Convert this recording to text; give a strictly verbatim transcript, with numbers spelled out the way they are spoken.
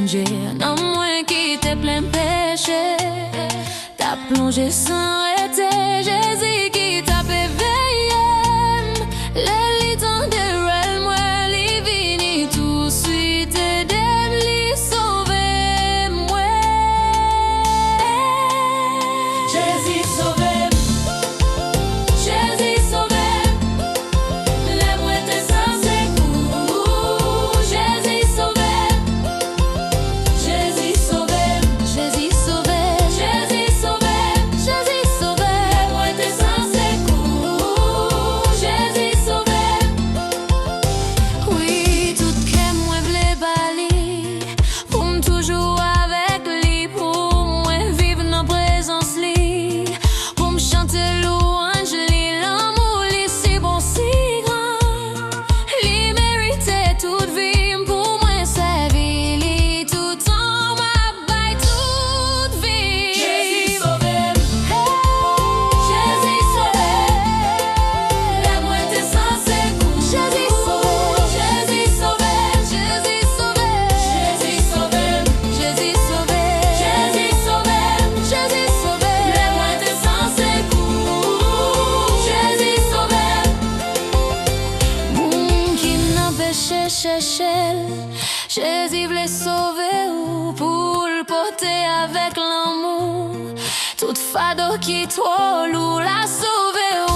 Nanm mwen ki te plen peche t ap plonje san rete. Jezi ki t ap eveye m. Lè li tande rèl mwen, li vini touswit ede m, li sove m, wi. Jezi sove m. Jezi sove m. Lè mwen te san sekou, Jezi sove m. Jezi sove m. Jezi sove m. Jezi sove m. Jezi sove m. Lè mwen te san sekou, Jezi sove m. Wi, tout kè mwen vle ba li, pou m toujou avèk li, pou mwen viv nan prezans li, pou m chante lwanj li. Lanmou li si bon, si gran, li merite tout vi m, pou mwen sèvi li toutan m ap bay tout vi m. Jezi sove m. Jezi sove m. Lè mwen te san sekou. Jezi sove m. Jezi sove m. Jezi sove m. Jezi sove m. Jezi sove m. Jezi sove m. Jezi sove m. Lè mwen te san sekou. Jezi sove m. Moun ki nan peche chèche l. Jezi vle sove w pou l pote avèk lanmou tout fado ki twò lou. L a sove w.